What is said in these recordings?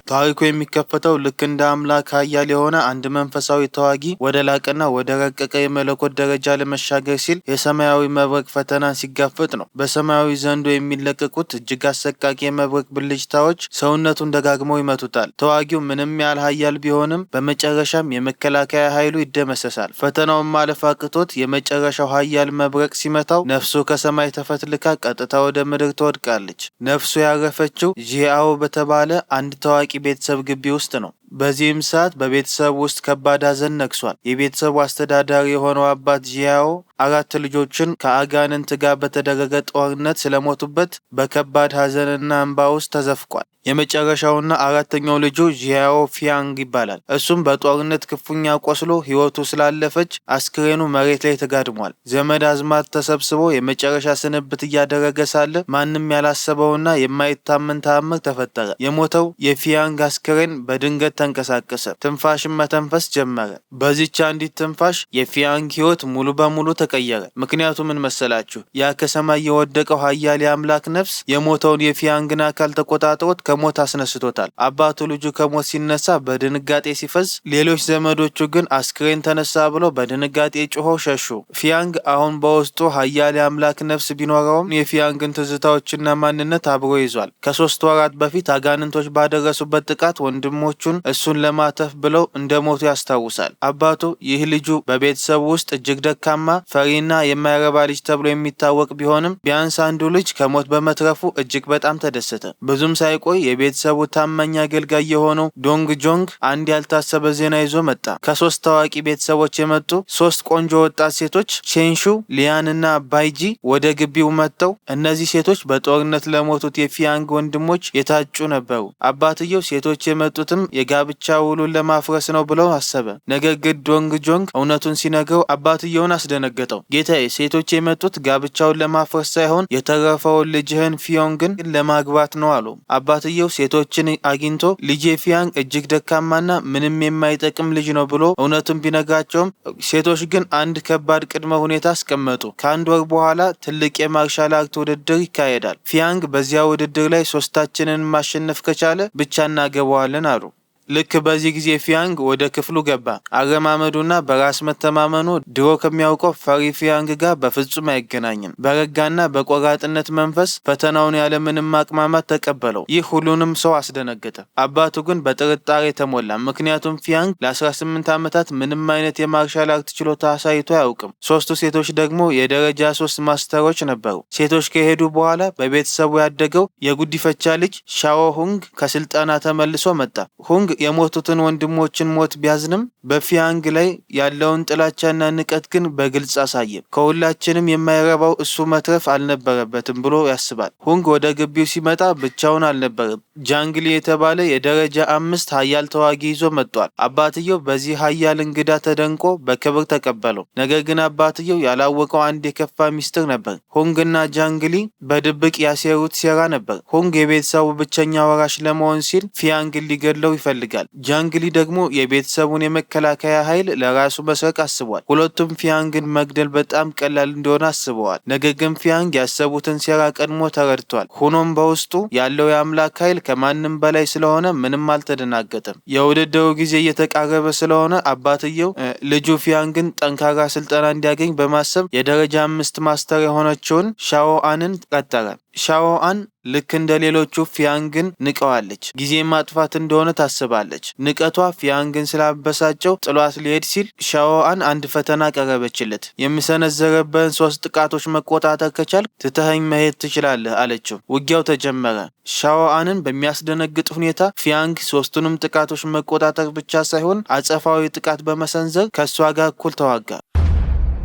ታሪኩ የሚከፈተው ልክ እንደ አምላክ ኃያል የሆነ አንድ መንፈሳዊ ተዋጊ ወደ ላቀና ወደ ረቀቀ የመለኮት ደረጃ ለመሻገር ሲል የሰማያዊ መብረቅ ፈተናን ሲጋፈጥ ነው። በሰማያዊ ዘንዶ የሚለቀቁት እጅግ አሰቃቂ የመብረቅ ብልጭታዎች ሰውነቱን ደጋግመው ይመቱታል። ተዋጊው ምንም ያህል ኃያል ቢሆንም በመጨረሻም የመከላከያ ኃይሉ ይደመሰሳል። ፈተናውን ማለፍ አቅቶት የመጨረሻው ኃያል መብረቅ ሲመታው ነፍሱ ከሰማይ ተፈትልካ ቀጥታ ወደ ምድር ትወድቃለች። ነፍሱ ያረፈችው ዢአኦ በተባለ አንድ ታዋቂ ቤተሰብ ግቢ ውስጥ ነው። በዚህም ሰዓት በቤተሰብ ውስጥ ከባድ ሐዘን ነግሷል። የቤተሰቡ አስተዳዳሪ የሆነው አባት ዢያኦ አራት ልጆችን ከአጋንንት ጋር በተደረገ ጦርነት ስለሞቱበት በከባድ ሐዘንና እንባ ውስጥ ተዘፍቋል። የመጨረሻውና አራተኛው ልጁ ዢያኦ ፊያንግ ይባላል። እሱም በጦርነት ክፉኛ ቆስሎ ሕይወቱ ስላለፈች አስክሬኑ መሬት ላይ ተጋድሟል። ዘመድ አዝማድ ተሰብስቦ የመጨረሻ ስንብት እያደረገ ሳለ ማንም ያላሰበውና የማይታመን ተአምር ተፈጠረ። የሞተው የፊያንግ አስክሬን በድንገት ተንቀሳቀሰ፣ ትንፋሽን መተንፈስ ጀመረ። በዚች አንዲት ትንፋሽ የፊያንግ ሕይወት ሙሉ በሙሉ ተቀየረ። ምክንያቱ ምን መሰላችሁ? ያ ከሰማይ የወደቀው ኃያል የአምላክ ነፍስ የሞተውን የፊያንግን አካል ተቆጣጥሮት ከሞት አስነስቶታል። አባቱ ልጁ ከሞት ሲነሳ በድንጋጤ ሲፈዝ፣ ሌሎች ዘመዶቹ ግን አስክሬን ተነሳ ብለው በድንጋጤ ጮኸው ሸሹ። ፊያንግ አሁን በውስጡ ኃያል የአምላክ ነፍስ ቢኖረውም የፊያንግን ትዝታዎችና ማንነት አብሮ ይዟል። ከ3 ወራት በፊት አጋንንቶች ባደረሱበት ጥቃት ወንድሞቹን እሱን ለማተፍ ብለው እንደሞቱ ያስታውሳል። አባቱ ይህ ልጁ በቤተሰቡ ውስጥ እጅግ ደካማ፣ ፈሪና የማይረባ ልጅ ተብሎ የሚታወቅ ቢሆንም ቢያንስ አንዱ ልጅ ከሞት በመትረፉ እጅግ በጣም ተደሰተ። ብዙም ሳይቆይ የቤተሰቡ ታማኝ አገልጋይ የሆነው ዶንግ ጆንግ አንድ ያልታሰበ ዜና ይዞ መጣ። ከሶስት ታዋቂ ቤተሰቦች የመጡ ሶስት ቆንጆ ወጣት ሴቶች ቼንሹ፣ ሊያን እና ባይጂ ወደ ግቢው መጥተው እነዚህ ሴቶች በጦርነት ለሞቱት የፊያንግ ወንድሞች የታጩ ነበሩ። አባትየው ሴቶች የመጡትም የጋብቻ ውሉን ለማፍረስ ነው ብለው አሰበ። ነገር ግን ዶንግ ጆንግ እውነቱን ሲነግረው አባትየውን አስደነገጠው። "ጌታዬ፣ ሴቶች የመጡት ጋብቻውን ለማፍረስ ሳይሆን የተረፈውን ልጅህን ፊዮንግን ለማግባት ነው" አሉ። አባትየው ሴቶችን አግኝቶ ልጄ ፊያንግ እጅግ ደካማና ምንም የማይጠቅም ልጅ ነው ብሎ እውነቱን ቢነግራቸውም ሴቶች ግን አንድ ከባድ ቅድመ ሁኔታ አስቀመጡ። ከአንድ ወር በኋላ ትልቅ የ martial art ውድድር ይካሄዳል። ፊያንግ በዚያ ውድድር ላይ ሶስታችንን ማሸነፍ ከቻለ ብቻ እናገባዋለን አሉ። ልክ በዚህ ጊዜ ፊያንግ ወደ ክፍሉ ገባ። አረማመዱና በራስ መተማመኑ ድሮ ከሚያውቀው ፈሪ ፊያንግ ጋር በፍጹም አይገናኝም። በረጋና በቆራጥነት መንፈስ ፈተናውን ያለምንም ማቅማማት ተቀበለው። ይህ ሁሉንም ሰው አስደነገጠ። አባቱ ግን በጥርጣሬ ተሞላ። ምክንያቱም ፊያንግ ለ18 ዓመታት ምንም አይነት የ martial art ችሎታ አሳይቶ አያውቅም። ሶስቱ ሴቶች ደግሞ የደረጃ 3 ማስተሮች ነበሩ። ሴቶች ከሄዱ በኋላ በቤተሰቡ ያደገው የጉዲፈቻ ልጅ ሻኦ ሁንግ ከስልጠና ተመልሶ መጣ። ሁንግ የሞቱትን ወንድሞችን ሞት ቢያዝንም በፊያንግ ላይ ያለውን ጥላቻና ንቀት ግን በግልጽ አሳየ። ከሁላችንም የማይረባው እሱ መትረፍ አልነበረበትም ብሎ ያስባል። ሁንግ ወደ ግቢው ሲመጣ ብቻውን አልነበረም። ጃንግሊ የተባለ የደረጃ 5 ኃያል ተዋጊ ይዞ መጥቷል። አባትየው በዚህ ኃያል እንግዳ ተደንቆ በክብር ተቀበለው። ነገር ግን አባትየው ያላወቀው አንድ የከፋ ሚስጥር ነበር። ሁንግና ጃንግሊ በድብቅ ያሴሩት ሴራ ነበር። ሁንግ የቤተሰቡ ብቸኛ ወራሽ ለመሆን ሲል ፊያንግን ሊገድለው ይፈልጋል። ጃንግሊ ደግሞ የቤተሰቡን የመከላከያ ኃይል ለራሱ መስረቅ አስቧል። ሁለቱም ፊያንግን መግደል በጣም ቀላል እንደሆነ አስበዋል። ነገር ግን ፊያንግ ያሰቡትን ሴራ ቀድሞ ተረድቷል። ሆኖም በውስጡ ያለው የአምላክ ኃይል ከማንም በላይ ስለሆነ ምንም አልተደናገጠም። የውድድሩ ጊዜ እየተቃረበ ስለሆነ አባትየው ልጁ ፊያንግን ጠንካራ ስልጠና እንዲያገኝ በማሰብ የደረጃ 5 master የሆነችውን ሻኦአንን ቀጠረ። ሻኦአን ልክ እንደ ሌሎቹ ፊያንግን ንቀዋለች። ጊዜ ማጥፋት እንደሆነ ታስባለች። ንቀቷ ፊያንግን ስላበሳጨው ጥሏት ሊሄድ ሲል ሻኦአን አንድ ፈተና ቀረበችለት። "የምሰነዘረብህን ሶስት ጥቃቶች መቆጣጠር ከቻልክ ትተኸኝ መሄድ ትችላለህ" አለችው። ውጊያው ተጀመረ። ሻኦአንን በሚያስደነግጥ ሁኔታ ፊያንግ ሶስቱንም ጥቃቶች መቆጣጠር ብቻ ሳይሆን አጸፋዊ ጥቃት በመሰንዘር ከእሷ ጋር እኩል ተዋጋ።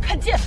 看剑！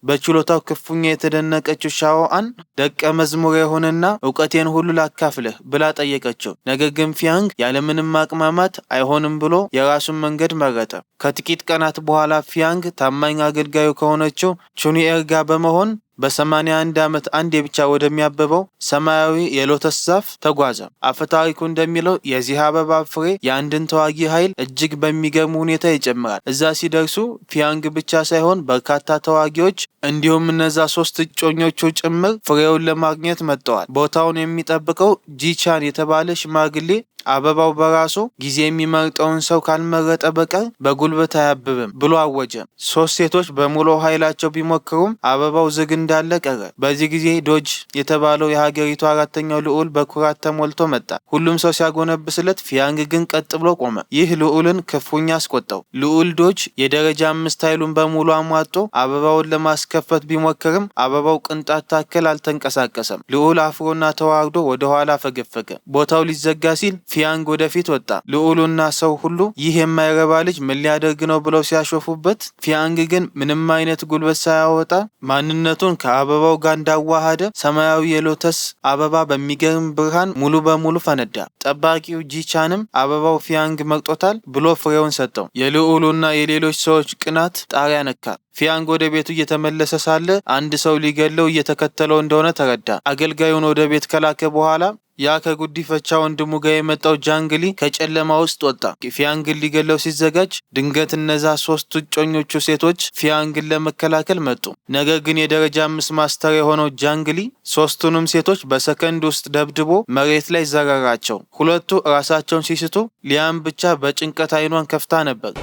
በችሎታው ክፉኛ የተደነቀችው ሻኦአን "ደቀ መዝሙሬ ሁንና እውቀቴን ሁሉ ላካፍልህ" ብላ ጠየቀችው። ነገር ግን ፊያንግ ያለምንም ማቅማማት አይሆንም ብሎ የራሱን መንገድ መረጠ። ከጥቂት ቀናት በኋላ ፊያንግ ታማኝ አገልጋዩ ከሆነችው ቹኒኤር ጋር በመሆን በ81 ዓመት አንዴ ብቻ ወደሚያብበው ሰማያዊ የሎተስ ዛፍ ተጓዘ። አፈታሪኩ እንደሚለው የዚህ አበባ ፍሬ የአንድን ተዋጊ ኃይል እጅግ በሚገርም ሁኔታ ይጨምራል። እዛ ሲደርሱ ፊያንግ ብቻ ሳይሆን በርካታ ተዋጊዎች እንዲሁም እነዛ ሶስት እጮኞቹ ጭምር ፍሬውን ለማግኘት መጥተዋል። ቦታውን የሚጠብቀው ጂቻን የተባለ ሽማግሌ አበባው በራሱ ጊዜ የሚመርጠውን ሰው ካልመረጠ በቀር በጉልበት አያብብም ብሎ አወጀ። ሶስት ሴቶች በሙሉ ኃይላቸው ቢሞክሩም አበባው ዝግ እንዳለ ቀረ። በዚህ ጊዜ ዶጅ የተባለው የሀገሪቱ አራተኛው ልዑል በኩራት ተሞልቶ መጣ። ሁሉም ሰው ሲያጎነብስለት፣ ፊያንግ ግን ቀጥ ብሎ ቆመ። ይህ ልዑልን ክፉኛ አስቆጣው። ልዑል ዶጅ የደረጃ 5 ኃይሉን በሙሉ አሟጦ አበባውን ለማስከፈት ቢሞክርም አበባው ቅንጣት ታክል አልተንቀሳቀሰም። ልዑል አፍሮና ተዋርዶ ወደ ኋላ ፈገፈገ። ቦታው ሊዘጋ ሲል ፊያንግ ወደፊት ወጣ። ልዑሉና ሰው ሁሉ ይህ የማይረባ ልጅ ምን ሊያደርግ ነው ብለው ሲያሾፉበት፣ ፊያንግ ግን ምንም አይነት ጉልበት ሳያወጣ ማንነቱን ከአበባው ጋር እንዳዋሃደ ሰማያዊ የሎተስ አበባ በሚገርም ብርሃን ሙሉ በሙሉ ፈነዳ። ጠባቂው ጂቻንም አበባው ፊያንግ መርጦታል ብሎ ፍሬውን ሰጠው። የልዑሉና የሌሎች ሰዎች ቅናት ጣሪያ ነካ። ፊያንግ ወደ ቤቱ እየተመለሰ ሳለ አንድ ሰው ሊገለው እየተከተለው እንደሆነ ተረዳ። አገልጋዩን ወደ ቤት ከላከ በኋላ ያ ከጉዲፈቻ ወንድሙ ጋር የመጣው ጃንግሊ ከጨለማ ውስጥ ወጣ። ፊያንግን ሊገለው ሲዘጋጅ ድንገት እነዛ ሶስት እጮኞቹ ሴቶች ፊያንግን ለመከላከል መጡ። ነገር ግን የደረጃ 5 master የሆነው ጃንግሊ ሶስቱንም ሴቶች በሰከንድ ውስጥ ደብድቦ መሬት ላይ ዘረራቸው። ሁለቱ ራሳቸውን ሲስቱ፣ ሊያን ብቻ በጭንቀት አይኗን ከፍታ ነበር።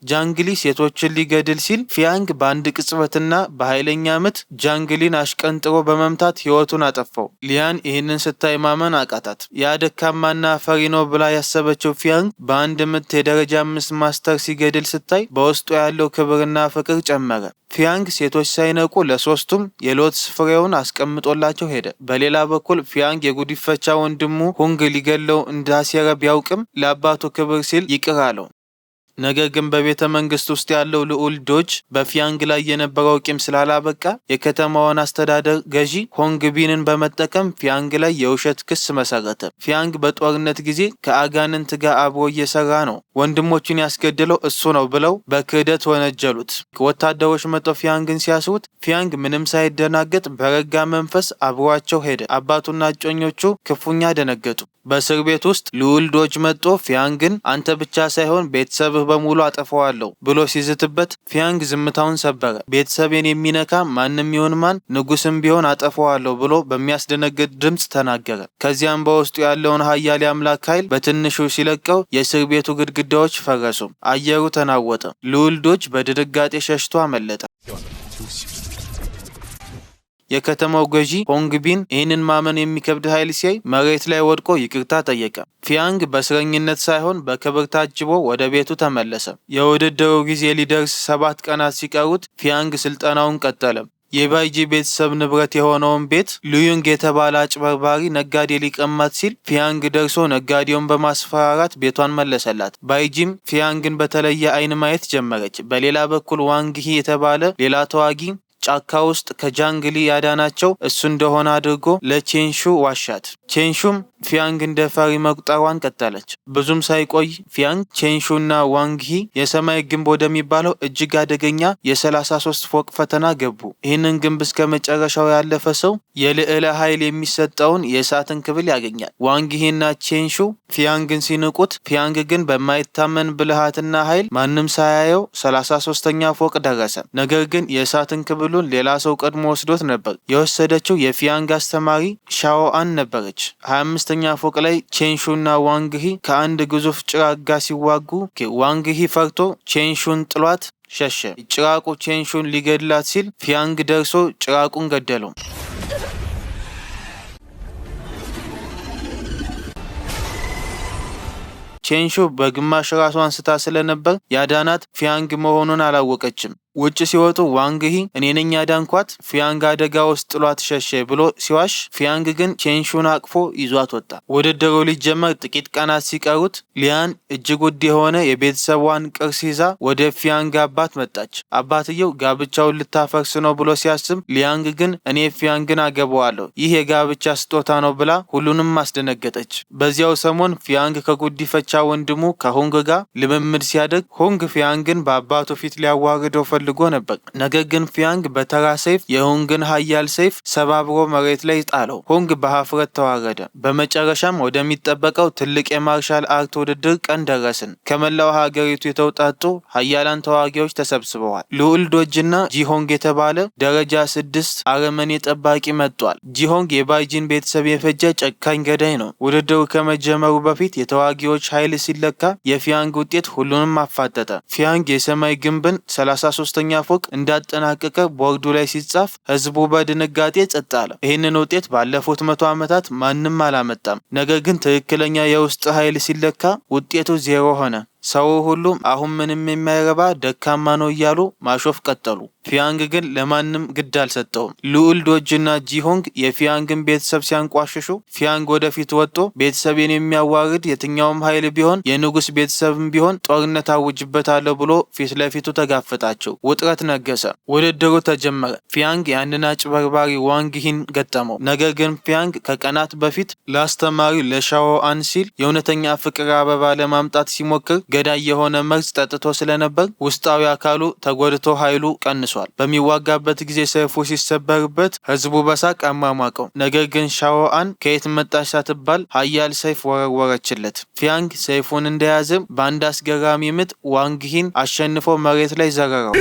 ጃንግሊ ሴቶችን ሊገድል ሲል ፊያንግ በአንድ ቅጽበትና በኃይለኛ ምት ጃንግሊን አሽቀንጥሮ በመምታት ሕይወቱን አጠፋው። ሊያን ይህንን ስታይ ማመን አቃታት። ያ ደካማና ፈሪ ነው ብላ ያሰበችው ፊያንግ በአንድ ምት የደረጃ 5 master ሲገድል ስታይ በውስጡ ያለው ክብርና ፍቅር ጨመረ። ፊያንግ ሴቶች ሳይነቁ ለሶስቱም የሎተስ ፍሬውን አስቀምጦላቸው ሄደ። በሌላ በኩል ፊያንግ የጉዲፈቻ ወንድሙ ሁንግ ሊገለው እንዳሴረ ቢያውቅም ለአባቱ ክብር ሲል ይቅር አለው። ነገር ግን በቤተ መንግስት ውስጥ ያለው ልዑል ዶጅ በፊያንግ ላይ የነበረው ቂም ስላላበቃ የከተማዋን አስተዳደር ገዢ ሆንግቢንን በመጠቀም ፊያንግ ላይ የውሸት ክስ መሰረተ። ፊያንግ በጦርነት ጊዜ ከአጋንንት ጋር አብሮ እየሰራ ነው፣ ወንድሞቹን ያስገደለው እሱ ነው ብለው በክህደት ወነጀሉት። ወታደሮች መጥተው ፊያንግን ሲያስሩት ፊያንግ ምንም ሳይደናገጥ በረጋ መንፈስ አብሯቸው ሄደ። አባቱና እጮኞቹ ክፉኛ ደነገጡ። በእስር ቤት ውስጥ ልዑል ዶጅ መጥቶ ፊያንግን አንተ ብቻ ሳይሆን ቤተሰብህ በሙሉ አጠፋዋለሁ ብሎ ሲዝትበት ፊያንግ ዝምታውን ሰበረ። ቤተሰቤን የሚነካ ማንም ይሁን ማን ንጉስም ቢሆን አጠፋዋለሁ ብሎ በሚያስደነግጥ ድምፅ ተናገረ። ከዚያም በውስጡ ያለውን ኃያል የአምላክ ኃይል በትንሹ ሲለቀው የእስር ቤቱ ግድግዳዎች ፈረሱ፣ አየሩ ተናወጠ። ልዑል ዶጅ በድንጋጤ ሸሽቶ አመለጠ። የከተማው ገዢ ሆንግቢን ይህንን ማመን የሚከብድ ኃይል ሲያይ መሬት ላይ ወድቆ ይቅርታ ጠየቀ። ፊያንግ በእስረኝነት ሳይሆን በክብር ታጅቦ ወደ ቤቱ ተመለሰ። የውድድሩ ጊዜ ሊደርስ 7 ቀናት ሲቀሩት ፊያንግ ስልጠናውን ቀጠለ። የባይጂ ቤተሰብ ንብረት የሆነውን ቤት ሉዩንግ የተባለ አጭበርባሪ ነጋዴ ሊቀማት ሲል ፊያንግ ደርሶ ነጋዴውን በማስፈራራት ቤቷን መለሰላት። ባይጂም ፊያንግን በተለየ አይን ማየት ጀመረች። በሌላ በኩል ዋንግሂ የተባለ ሌላ ተዋጊ ጫካ ውስጥ ከጃንግሊ ያዳናቸው እሱ እንደሆነ አድርጎ ለቼንሹ ዋሻት። ቼንሹም ፊያንግ እንደ ፈሪ መቁጠሯን ቀጠለች። ብዙም ሳይቆይ ፊያንግ፣ ቼንሹና ዋንግሂ የሰማይ ግንብ ወደሚባለው እጅግ አደገኛ የ33 ፎቅ ፈተና ገቡ። ይህንን ግንብ እስከ መጨረሻው ያለፈ ሰው የልዕለ ኃይል የሚሰጠውን የእሳትን ክብል ያገኛል። ዋንግሂና ቼንሹ ፊያንግን ሲንቁት፣ ፊያንግ ግን በማይታመን ብልሃትና ኃይል ማንም ሳያየው 33ኛ ፎቅ ደረሰ። ነገር ግን የእሳትን ክብሉን ሌላ ሰው ቀድሞ ወስዶት ነበር። የወሰደችው የፊያንግ አስተማሪ ሻኦአን ነበረች። 25ኛ ፎቅ ላይ ቼንሹና ዋንግሂ ከአንድ ግዙፍ ጭራቅ ጋር ሲዋጉ ዋንግሂ ፈርቶ ቼንሹን ጥሏት ሸሸ። ጭራቁ ቼንሹን ሊገድላት ሲል ፊያንግ ደርሶ ጭራቁን ገደለው። ቼንሹ በግማሽ ራሷን ስታ ስለነበር ያዳናት ፊያንግ መሆኑን አላወቀችም። ውጭ ሲወጡ ዋንግሂ እኔ ነኝ ያዳንኳት፣ ፊያንግ አደጋ ውስጥ ጥሏት ሸሸ ብሎ ሲዋሽ፣ ፊያንግ ግን ቼንሹን አቅፎ ይዟት ወጣ። ውድድሩ ሊጀመር ጥቂት ቀናት ሲቀሩት ሊያን እጅግ ውድ የሆነ የቤተሰቧን ቅርስ ይዛ ወደ ፊያንግ አባት መጣች። አባትየው ጋብቻውን ልታፈርስ ነው ብሎ ሲያስብ፣ ሊያንግ ግን እኔ ፊያንግን አገባዋለሁ፣ ይህ የጋብቻ ስጦታ ነው ብላ ሁሉንም አስደነገጠች። በዚያው ሰሞን ፊያንግ ከጉዲፈቻ ወንድሙ ከሁንግ ጋር ልምምድ ሲያደርግ ሁንግ ፊያንግን በአባቱ ፊት ሊያዋርደው ፈልጎ ነበር። ነገር ግን ፊያንግ በተራ ሰይፍ የሁንግን ኃያል ሰይፍ ሰባብሮ መሬት ላይ ጣለው። ሁንግ በሀፍረት ተዋረደ። በመጨረሻም ወደሚጠበቀው ትልቅ የ martial art ውድድር ቀን ደረስን። ከመላው ሀገሪቱ የተውጣጡ ሀያላን ተዋጊዎች ተሰብስበዋል። ልዑል ዶጅና ጂሆንግ የተባለ ደረጃ 6 አረመኔ ጠባቂ መጥቷል። ጂሆንግ የባይጂን ቤተሰብ የፈጀ ጨካኝ ገዳይ ነው። ውድድሩ ከመጀመሩ በፊት የተዋጊዎች ኃይል ሲለካ የፊያንግ ውጤት ሁሉንም አፋጠጠ። ፊያንግ የሰማይ ግንብን 33ኛ ፎቅ እንዳጠናቀቀ ቦርዱ ላይ ሲጻፍ ህዝቡ በድንጋጤ ጸጥ አለ። ይህንን ውጤት ባለፉት 100 ዓመታት ማንም አላመጣም። ነገር ግን ትክክለኛ የውስጥ ኃይል ሲለካ ውጤቱ 0 ሆነ። ሰው ሁሉ አሁን ምንም የማይረባ ደካማ ነው እያሉ ማሾፍ ቀጠሉ። ፊያንግ ግን ለማንም ግድ አልሰጠውም። ልዑል ዶጅና ጂሆንግ የፊያንግን ቤተሰብ ሲያንቋሽሹ ፊያንግ ወደፊት ወጥቶ ቤተሰቤን የሚያዋርድ የትኛውም ኃይል ቢሆን የንጉስ ቤተሰብም ቢሆን ጦርነት አውጅበታለሁ ብሎ ፊት ለፊቱ ተጋፈጣቸው። ውጥረት ነገሰ። ውድድሩ ተጀመረ። ፊያንግ ያንን አጭበርባሪ ዋንግሂን ገጠመው። ነገር ግን ፊያንግ ከቀናት በፊት ለአስተማሪው ለሻዎአን ሲል የእውነተኛ ፍቅር አበባ ለማምጣት ሲሞክር ገዳይ የሆነ መርዝ ጠጥቶ ስለነበር ውስጣዊ አካሉ ተጎድቶ ኃይሉ ቀንሷል። በሚዋጋበት ጊዜ ሰይፉ ሲሰበርበት ህዝቡ በሳቅ አሟሟቀው። ነገር ግን ሻዎአን ከየት መጣች ሳትባል ኃያል ሰይፍ ወረወረችለት። ፊያንግ ሰይፉን እንደያዘ በአንድ አስገራሚ ምት ዋንግሂን አሸንፎ መሬት ላይ ዘረረው።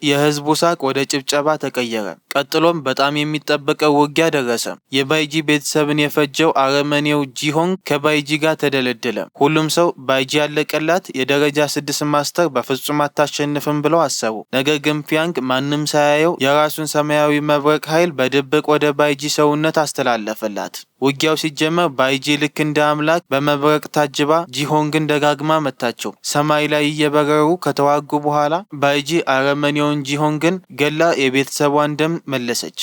የህዝቡ ሳቅ ወደ ጭብጨባ ተቀየረ። ቀጥሎም በጣም የሚጠበቀው ውጊያ ደረሰ። የባይጂ ቤተሰብን የፈጀው አረመኔው ጂሆንግ ከባይጂ ጋር ተደለደለ። ሁሉም ሰው ባይጂ ያለቀላት የደረጃ 6 master በፍጹም አታሸንፍም ብለው አሰቡ። ነገር ግን ፊያንግ ማንም ሳያየው የራሱን ሰማያዊ መብረቅ ኃይል በድብቅ ወደ ባይጂ ሰውነት አስተላለፈላት። ውጊያው ሲጀመር ባይጂ ልክ እንደ አምላክ በመብረቅ ታጅባ ጂሆንግን ደጋግማ መታቸው። ሰማይ ላይ እየበረሩ ከተዋጉ በኋላ ባይጂ አረመኔውን ጂሆንግን ገላ የቤተሰቧን ደም መለሰች።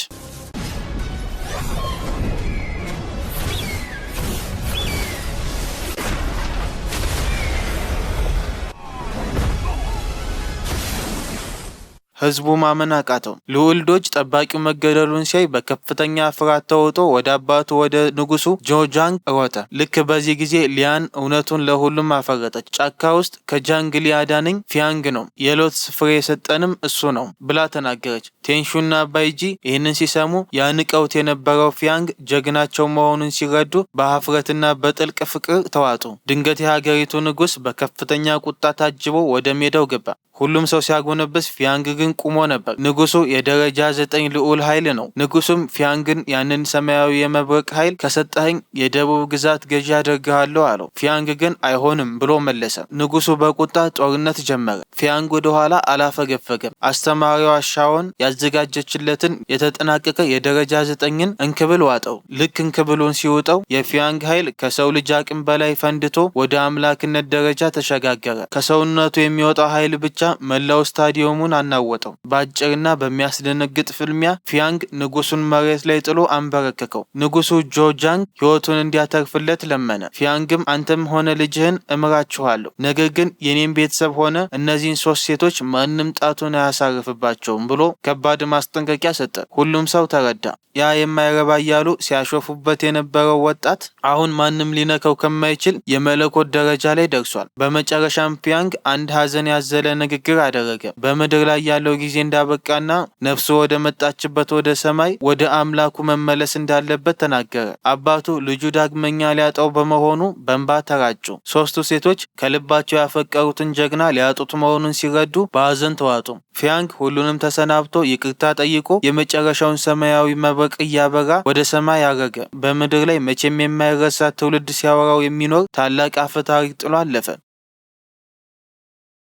ህዝቡ ማመን አቃተው። ልዑል ዶጅ ጠባቂው መገደሉን ሲያይ በከፍተኛ ፍርሃት ተውጦ ወደ አባቱ ወደ ንጉሱ ጆጃንግ ሮጠ። ልክ በዚህ ጊዜ ሊያን እውነቱን ለሁሉም አፈረጠች። ጫካ ውስጥ ከጃንግሊ ያዳነኝ ፊያንግ ነው፣ የ lotus ፍሬ የሰጠንም እሱ ነው ብላ ተናገረች። ቴንሹና ባይጂ ይህንን ሲሰሙ ያንቀውት የነበረው ፊያንግ ጀግናቸው መሆኑን ሲረዱ በሀፍረትና በጥልቅ ፍቅር ተዋጡ። ድንገት የሀገሪቱ ንጉስ በከፍተኛ ቁጣ ታጅቦ ወደ ሜዳው ገባ። ሁሉም ሰው ሲያጎነብስ ፊያንግ ግን ቆሞ ነበር። ንጉሱ የደረጃ 9 ልዑል ኃይል ነው። ንጉሱም ፊያንግን ያንን ሰማያዊ የመብረቅ ኃይል ከሰጠኸኝ የደቡብ ግዛት ገዢ አደርግሃለሁ አለው። ፊያንግ ግን አይሆንም ብሎ መለሰ። ንጉሱ በቁጣ ጦርነት ጀመረ። ፊያንግ ወደኋላ አላፈገፈገም። አስተማሪዋ ሻዎን ያዘጋጀችለትን የተጠናቀቀ የደረጃ 9ን እንክብል ዋጠው። ልክ እንክብሉን ሲውጠው የፊያንግ ኃይል ከሰው ልጅ አቅም በላይ ፈንድቶ ወደ አምላክነት ደረጃ ተሸጋገረ። ከሰውነቱ የሚወጣው ኃይል ብቻ መላው ስታዲየሙን አናወጠው። በአጭርና በሚያስደነግጥ ፍልሚያ ፊያንግ ንጉሱን መሬት ላይ ጥሎ አንበረከከው። ንጉሱ ጆጃንግ ሕይወቱን እንዲያተርፍለት ለመነ። ፊያንግም አንተም ሆነ ልጅህን እምራችኋለሁ፣ ነገር ግን የኔም ቤተሰብ ሆነ እነዚህን 3 ሴቶች ማንም ጣቱን አያሳርፍባቸውም ብሎ ከባድ ማስጠንቀቂያ ሰጠ። ሁሉም ሰው ተረዳ። ያ የማይረባ እያሉ ሲያሾፉበት የነበረው ወጣት አሁን ማንም ሊነካው ከማይችል የመለኮት ደረጃ ላይ ደርሷል። በመጨረሻም ፊያንግ አንድ ሀዘን ያዘለ ንግግር አደረገ። በምድር ላይ ያለው ጊዜ እንዳበቃና ነፍሱ ወደ መጣችበት ወደ ሰማይ ወደ አምላኩ መመለስ እንዳለበት ተናገረ። አባቱ ልጁ ዳግመኛ ሊያጣው በመሆኑ በእንባ ተራጩ። 3ቱ ሴቶች ከልባቸው ያፈቀሩትን ጀግና ሊያጡት መሆኑን ሲረዱ በሀዘን ተዋጡ። ፊያንግ ሁሉንም ተሰናብቶ ይቅርታ ጠይቆ የመጨረሻውን ሰማያዊ መብረቅ እያበራ ወደ ሰማይ አረገ። በምድር ላይ መቼም የማይረሳ ትውልድ ሲያወራው የሚኖር ታላቅ አፈ ታሪክ ጥሎ አለፈ።